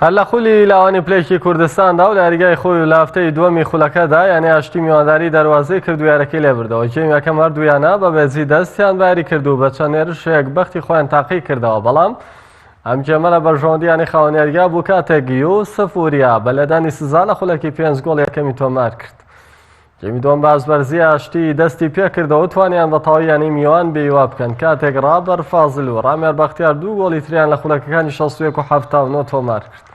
هەر لە خولی لاوانی پلەیەکی کوردستاندا و لە یاریگای خۆی و لە هەفتەی دووەمی خولەکەدا یانەی ئاشتی میوانداری دەروازەی کرد و یارەکەی لێبردەوە. گێمی یەکەم هەردوو یانە بە بێزی دەستیان بە یاری کرد و بە چەند هێرشێک بەختی خۆیان تاقی کردەوە، بەڵام ئەم گێمە لە بەرژەوەندی یانەی خاوەن یاریگا بوو کاتێک یوسف وریا بە لێدانی سزا لە خولەکی پێنج گۆڵ یەکەمی تۆمار کرد. گێمی دووەم بە ئاستبەرزی ئاشتی دەستی پێکردەوە توانیان بە تەواوی یانەی میوان بێهیوا بکەن کاتێک ڕابەر فازل و ڕامیار بەختیار دوو گۆڵی تریان لە خولەکەکانی 61 و 79 تۆمار کرد.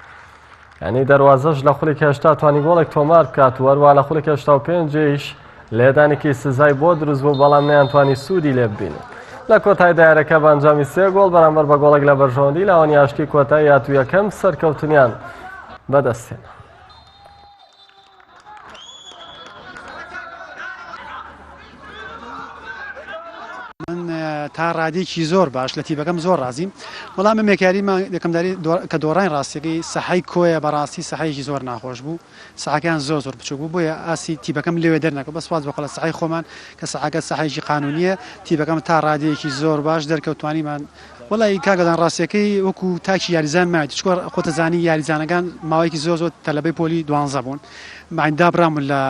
یانەی دەروازەش لە خولێکی 80 توانی گۆڵێک تۆمار بکات و هەروە لە خولێکی 85 یش لێدانێکی سزای بۆ دروست بوو بەڵام نەیانتوانی سوودی لێ ببینن. لە کۆتایی دایرەکە بە ئەنجامی سێ گۆڵ بەرامبەر بە گۆڵێک لە بەرژەوەندی لاوانی ئاشتی کۆتایی هات و یەکەم سەرکەوتنیان بەدەستهێنا. من تا ڕادەیەکی زۆر باش لە تیپەکەم زۆر ڕازیم بەڵام ئەم یەکاریمان یەکەمداری کە دۆڕاین ڕاستیەکەی سەحەی کۆیە بەڕاستی سەحەیەکی زۆر ناخۆش بوو سەحەکەیان زۆر زۆر بچوک بوو بۆیە ئاستی تیپەکەم لەوێ دەرنەکەوت بەس سوپاس بۆ خوا لە سەحەی خۆمان کە سەحەکە سەحەیەکی قانونیە تیپەکەم تا ڕادەیەکی زۆر باش دەرکەوت توانیمان وەڵایی کاک گەدان ڕاستیەکەی وەکو تاکی یاریزان مایەتی چونکە خۆتەزانی یاریزانەکان ماوەیەکی زۆر زۆر تەلەبەی پۆلی دوانزە بوون ماین دابران بوون لە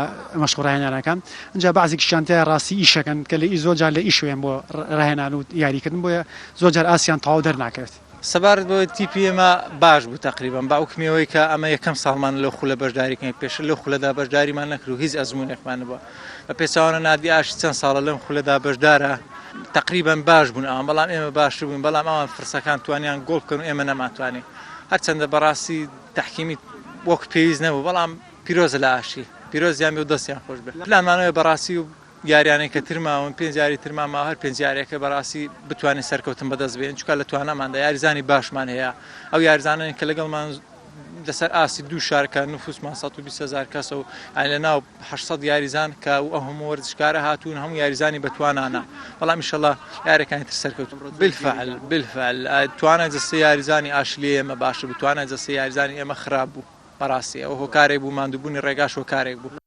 مەشق و ڕاهێنانەکان ئینجا بەعزێکیشیان تیا ڕاستی ئیشەکەن کە لە زۆر جار لە ئیشوێن بۆ ڕاهێنان و یاریکردن بۆیە زۆر جار ئاسیان تەواو دەرناکەوێت. سەبارەت بەوەی تیپی ئێمە باش بوو تەقریبەن بە حوکمی ئەوەی کە ئەمە یەکەم ساڵمانە لەو خولە بەشداری کەین پێشتر لەو خولەدا بەشداریمان نەکرد و هیچ ئەزموونێکمان نەبووە بە پێچەوانە نادی ئاشتی چەند ساڵە لەم خولەدا بەشدارە تەقریبەن باش بوون ئەوان بەڵام ئێمە باشتر بووین بەڵام ئەوان فرسەکان توانیان گۆڵ بکەن و ئێمە نەمانتوانی هەرچەندە بەڕاستی تەحکیمی وەک پێویست نەبوو بەڵام پیرۆزە لە ئاشتی پیرۆزیان بێ و دەستیان خۆش بێ پلانمانەوە بەڕاستی و یاریانەی کە تر ماون پێنج یاری ترمان ماوە هەر پێنج یاریەکە بەڕاستی بتوانین سەرکەوتن بەدەست بێنین چونکە لە تواناماندا یاریزانی باشمان هەیە ئەو یاریزانانەی کە لەگەڵمان لەسەر ئاستی دوو شار کە نفوسمان 120 هزار کەسە و یانی لە ناو 800 یاریزان کە ئەو هەموو وەرزشکارە هاتوون هەموو یاریزانی بەتوانانە بەڵام ئیشەڵا یاریەکانی تر سەرکەوتن بالفعل بالفعل توانای جەستەی یاریزانی ئاشلی ئێمە باشە بوو توانای جەستەی یاریزانی ئێمە خراپ بوو بەڕاستی ئەوە هۆکارێک بوو ماندووبوونی ڕێگاش هۆکارێک بوو.